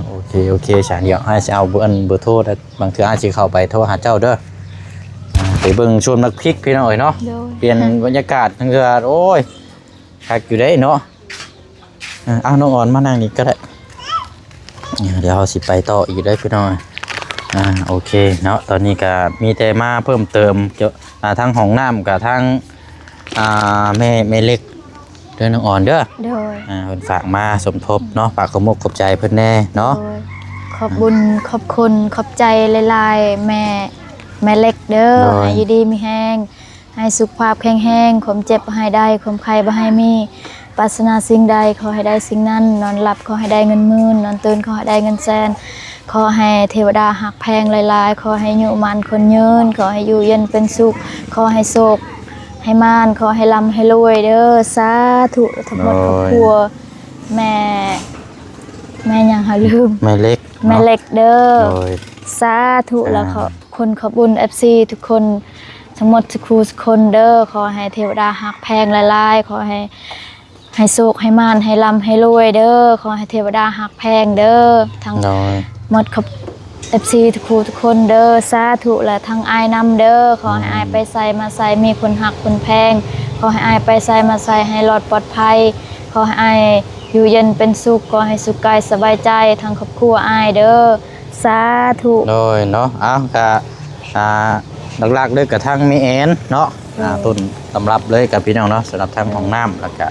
ໂອເຄ ໂອເຄ ສາ ດຽວອ້າຍຊິເອົາເບີ ອັນ ເບີໂທ ແລ້ວບາງເທື່ອອ້າຍຊິເຂົ້າໄປໂທຫາເຈົ້າເດີ ອ່າ ໄປເບິ່ງສວນໝາກພິກພີ່ນ້ອງເອີຍເນາະ ໂດຍ ປ່ຽນບັນຍາກາດທັງເທື່ອ ໂອ້ຍ ຄັກຢູ່ເດ້ເນາະ ເອີ ເອົາ ນ້ອງອອນມານັ່ງນີ້ກໍໄດ້ ດຽວເຮົາຊິໄປຕໍ່ອີກເດີພີ່ນ້ອງ ອ່າ ໂອເຄເນາະ ຕອນນີ້ກໍມີແຕ່ມາເພີ່ມເຕີມ ອ່າ ທັງຫ້ອງນ້ຳກັບທັງ ອ່າ ແມ່ ແມ່ເລັກເດີ ນ້ອງອອນເດີ ໂດຍ ອ່າ ເພິ່ນຝາກມາສົມທົບເນາະ ຝາກຂອບອົກຂອບໃຈເພິ່ນແດ່ເນາະ ໂດຍ ຂອບບຸນຂອບຄຸນຂອບໃຈຫຼາຍໆ ແມ່ ແມ່ເລັກເດີ ໂດຍ ໃຫ້ຢູ່ດີມີແຮງ ໃຫ້ສຸຂະພາບແຂງແຮງ ຄວາມເຈັບບໍ່ໃຫ້ໄດ້ ຄວາມໄຂ້ບໍ່ໃຫ້ມີ ປາດຖະໜາສິ່ງໃດຂໍໃຫ້ໄດ້ສິ່ງນັ້ນ ນອນຫຼັບຂໍໃຫ້ໄດ້ເງິນໝື່ນ ນອນຕື່ນຂໍໃຫ້ໄດ້ເງິນແສນ ຂໍໃຫ້ເທວະດາຮັກແພງຫຼາຍໆ ຂໍໃຫ້ອາຍຸໝັ້ນຂວັນຍືນ ຂໍໃຫ້ຢູ່ເຢັນເປັນສຸກ ຂໍໃຫ້ໂຊກໃຫ້ໝານ ຂໍໃຫ້ລ່ຳໃຫ້ລວຍເດີ ສາທຸ ທັງໝົດ ໂດຍ ຄອບຄົວ ແມ່ ແມ່ຫຍັງຫາລືມ ແມ່ເລັກ ແມ່ເລັກເດີ ໂດຍ ສາທຸ ອ່າ ແລ້ວກໍ ຄົນຂອບບຸນ ເອັຟຊີ ທຸກຄົນ ທັງໝົດທຸກຄູ່ທຸກຄົນເດີ ຂໍໃຫ້ເທວະດາຮັກແພງຫຼາຍໆ ຂໍໃຫ້ ໃຫ້ໂຊກໃຫ້ໝານ ໃຫ້ລ່ຳໃຫ້ລວຍເດີ ຂໍໃຫ້ເທວະດາຮັກແພງເດີ ທັງ ໂດຍ ໝົດຂອບ ເອັຟຊີ ທຸກຄູ່ທຸກຄົນເດີ ສາທຸ ແລະ ທັງອ້າຍນຳເດີ ຂໍໃຫ້ ອືມ ອ້າຍໄປໃສມາໃສ ມີຄົນຮັກຄົນແພງ ຂໍໃຫ້ອ້າຍໄປໃສມາໃສ ໃຫ້ລອດປອດໄພ ຂໍໃຫ້ອ້າຍຢູ່ເຢັນເປັນສຸກ ຂໍໃຫ້ສຸກກາຍສະບາຍໃຈ ທັງຄອບຄົວອ້າຍເດີ ສາທຸ ໂດຍເນາະ ເອົາ ກະ ອ່າ ຫຼັກໆເລີຍກະທັງແມ່ແອນເນາະ ໂດຍ ອ່າ ຕົ້ນຕຳລັບເລີຍກັບພີ່ນ້ອງເນາະ ສຳລັບທັງຫ້ອງນ້ຳ ແລ້ວກະ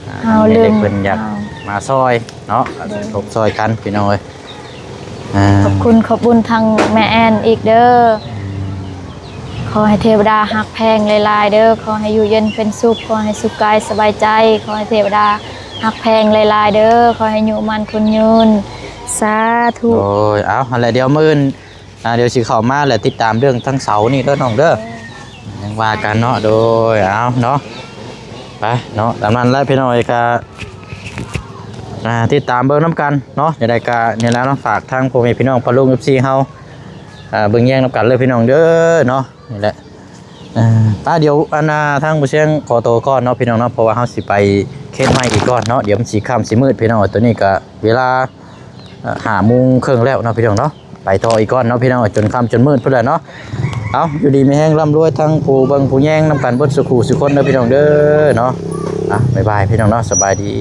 ອ່າ ເຮົາ ທາງແມ່ເລັກ ເລື່ອງ ເພິ່ນຢາກ ເຮົາ ມາຊ່ອຍເນາະ ໂດຍ ສົມທົບຊ່ອຍກັນພີ່ນ້ອງເອີຍ ອ່າ ຂອບຄຸນຂອບບຸນທັງແມ່ແອນອີກເດີ ຂໍໃຫ້ເທວະດາຮັກແພງຫຼາຍໆເດີ ຂໍໃຫ້ຢູ່ເຢັນເປັນສຸກ ຂໍໃຫ້ສຸກກາຍສະບາຍໃຈ ຂໍໃຫ້ເທວະດາຮັກແພງຫຼາຍໆເດີ ຂໍໃຫ້ອາຍຸໝັ້ນຂວັນຍືນ ສາທຸ ໂດຍ ເອົາ ຫັ້ນແຫຼະ ດຽວມື້ອື່ນ ອ່າ ດຽວຊິເຂົ້າມາແລ້ວຕິດຕາມເລື່ອງທັງເສົານີ້ເດີນ້ອງເດີ ຍັງວ່າກັນເນາະ ໂດຍ ເອົາເນາະ ໄປເນາະ ຕາມນັ້ນແຫຼະພີ່ນ້ອງເອີຍ ກະ ອ່າ ຕິດຕາມເບິ່ງນຳກັນເນາະ ຈັ່ງໃດກະນີ້ແຫຼະເນາະ ຝາກທາງພໍ່ແມ່ພີ່ນ້ອງປ້າລຸງ ເອັຟຊີ ເຮົາ ອ່າ ເບິ່ງແຍງນຳກັນເລີຍພີ່ນ້ອງເດີເນາະ ນີ້ແຫຼະ ອ່າ ຕາ ດຽວອັນນ່າ ທາງບໍ່ຊຽງຂໍໂຕກ່ອນເນາະພີ່ນ້ອງເນາະ ເພາະວ່າເຮົາຊິໄປເຂດໃໝ່ອີກກ່ອນເນາະ ດຽວມັນຊິຄ່ຳຊິມືດພີ່ນ້ອງ ໂຕນີ້ກະເວລາ ເອີ່ ຫ້າໂມງເຄິ່ງແລ້ວເນາະພີ່ນ້ອງເນາະ ໄປຕໍ່ອີກກ່ອນເນາະພີ່ນ້ອງ ຈົນຄ່ຳຈົນມືດພຸ້ນແຫຼະເນາະ ເອົາ ຢູ່ດີມີແຮງ ລ່ຳລວຍ ທັງຜູ້ເບິ່ງຜູ້ແຍງນຳກັນເບິດສູ່ຄູ່ສູ່ຄົນເດີພີ່ນ້ອງເດີເນາະ ອ່ະ ບາຍບາຍພີ່ນ້ອງເນາະ ສະບາຍດີ.